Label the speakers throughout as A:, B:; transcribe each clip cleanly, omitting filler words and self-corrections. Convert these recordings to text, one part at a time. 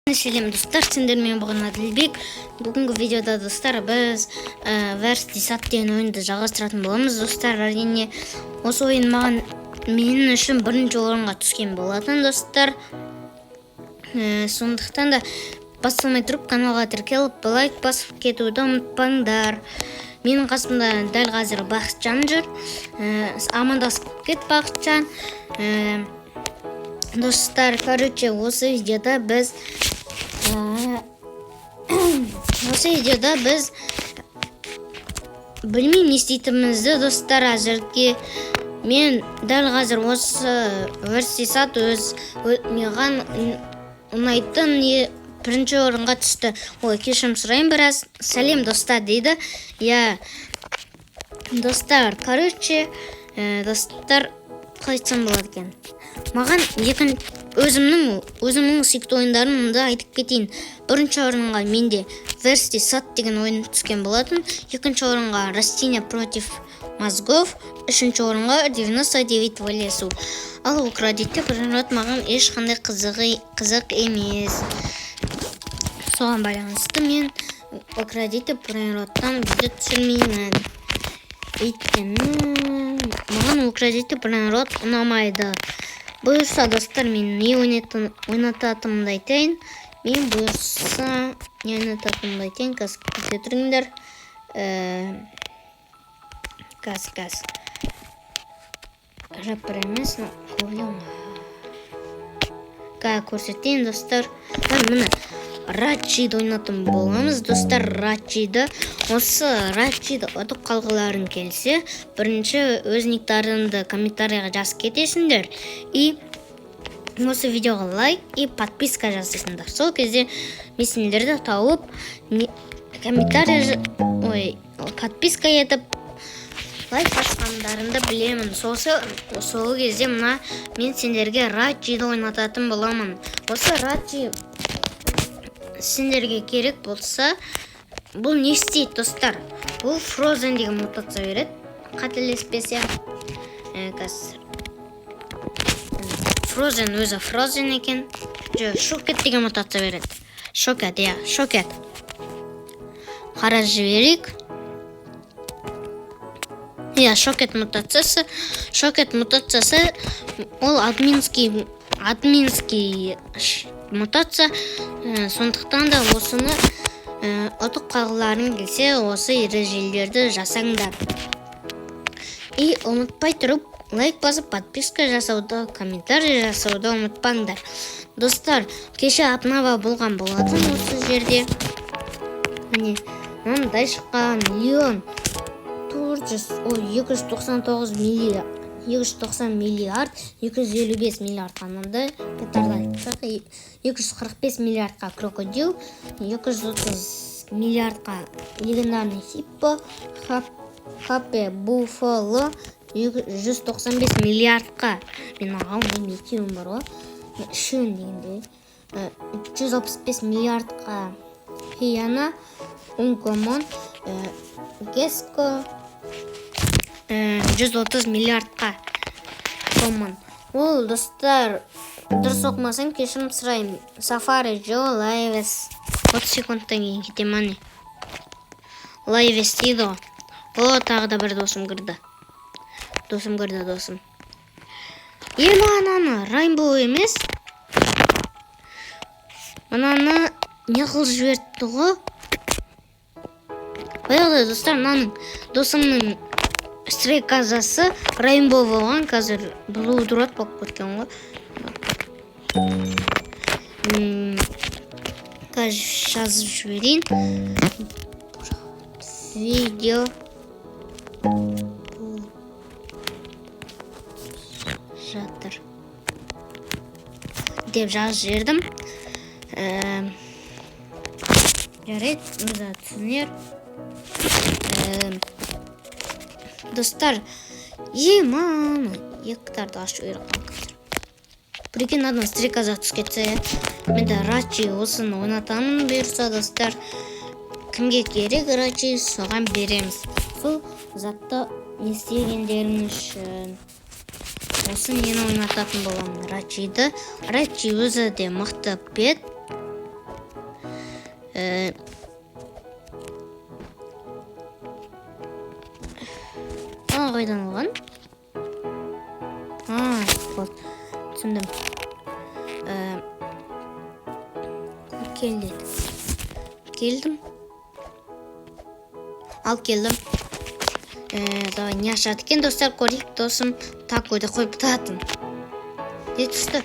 A: Сәлем, достар! Сендермен бүгін Әділбек. Бүгінгі видеода, достар, біз Версти Сад деген ойынды жалғастыратын боламыз, достар. Әрине, осы ойын маған, менің үшін бірінші орынға түскен болатын, достар. Сондықтан да бастамай тұрып каналға тіркеліп, лайк басып кетуді ұмытпаңдар. Менің қасымда дәл қазір Бақытжан жүр. Амандасып кет, Бақытжан. Достар, короче, осы видеода біз білмеймін не істейтінімізді, достар. Әзірге мен дәл қазір осы Версти Сад өз маған ұнайтын бірінші орынға түсті. Ой, кешірім сұраймын біраз. Сәлем, достар, дейді. Иә, достар, короче, достар, қалай айтсам болады екен? Маған өзімнің сүйікті ойындарымды айтып кетейін. Бірінші орынға менде Версти Сад деген ойын түскен болатын, екінші орынға Растения против мозгов, үшінші орынға 99 в лесу. Ал Украдите брейнрот маған ешқандай қызық емес. Соған байланысты мен Украдите брейнроттан видео түсірмеймін, өйткені маған Украдите брейнрот ұнамайды. Бұйырса, достар, мен не ойнататынымды айтайын. Мен бұйырса не ойнататынымды айтайын. Қазір, күте тұрыңдар. Қазір рэпер емес, қазір көрсетейін, достар. Міне, Рачиді ойнатын боламыз, достар, Рачиді. Осы Рачиді ұтып қалғыларың келсе, бірінші өз никтарыңды комментарийға жазып кетесіңдер и осы видеоға лайк и подписка жасайсыңдар. Сол кезде мен сендерді тауып, комментарий ой, подписка етіп, лайк басқандарыңды білемін. Сол кезде мына мен сендерге Раджиді ойнататын боламын. Осы Раджи сендерге керек болса, бұл не істейді, достар? Бұл Фрозен деген мутация береді, қателеспесем. Қазір Фрозен өзі Фрозен екен. Жоқ, Шокет деген мутация береді. Шокет, иә, Шокет. Қарап жіберейік. Иә, Шокет мутациясы. Шокет мутациясы ол админский мутация. Сондықтан да осыны ұтып қалғыларың келсе, осы ережелерді жасаңдар и ұмытпай тұрып лайк басып, подписка жасауды, комментарий жасауды ұмытпаңдар, достар. Кеше обнова болған болатын. Осы жерде, міне, мынандай шыққан: Леон 400, ой, 299 миллиард, 290 миллиард, 255 миллиардқа мынандай петарда, 245 миллиардқа крокодил, 230 миллиардқа легендарный хиппо, хапе буффало, 195 миллиардқа. Мен алмаймын, екеуім бар ғой, үшеуін дегенде. 165 миллиардқа хиена, ункомон, геско, 130 миллиардқа коммон. Ол, достар, дұрыс оқымасам, кешірім сұраймын. Сафари Джо Лайвес, 30 секундтан кейін кетемін. Ане, Лайвес дейді ғой. О, тағы да бір досым кірді, досым кірді, досым. Ема, ананы Райнбоу емес, мынаны не қылып жіберіпті ғой баяғыда, достар. Мынаның, досымның стрекозасы Рейнбоу болған, қазір Блу Дрот болып кеткен ғой. Қазір жазып жіберейін: видео болып жатыр деп жазып жібердім. Жарайды, өзі түсінер. Достар, ема, ектарды ашу керек қазір. Прикинь, мынадан стрекоза түсіп кетсе, иә. Мен де Рачи осыны ойнатамын бұйырса, достар. Кімге керек Рачи, соған береміз. Сол затты не істегендерің үшін осы нені ойнататын боламын, Рачиді. Рачи өзі де мықты пет. Түсіндім. Кел деді, келдім. Ал, келдім. Давай, не ашады екен, достар, көрейік. Досым такойды қойып тұратын. Не түсті?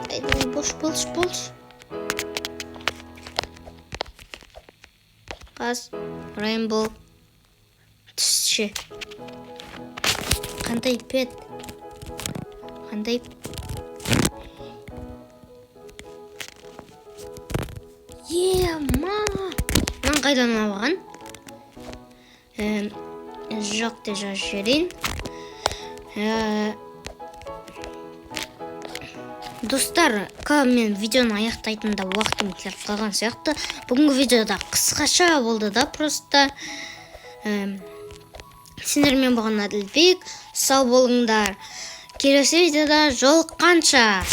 A: Ай, давай, бош болшы, болшы. Қаз рейнбоу түсші. Қандай пет? Қандай? Ема, мынаны қайдан алған? Жоқ деп жазып жіберейін. Достар, мен видеоны аяқтайтын да уақытым келіп қалған сияқты. Бүгінгі видеода қысқаша болды да просто. Сендермен болған Әділбек. Сау болыңдар, келесі видеода жолыққанша.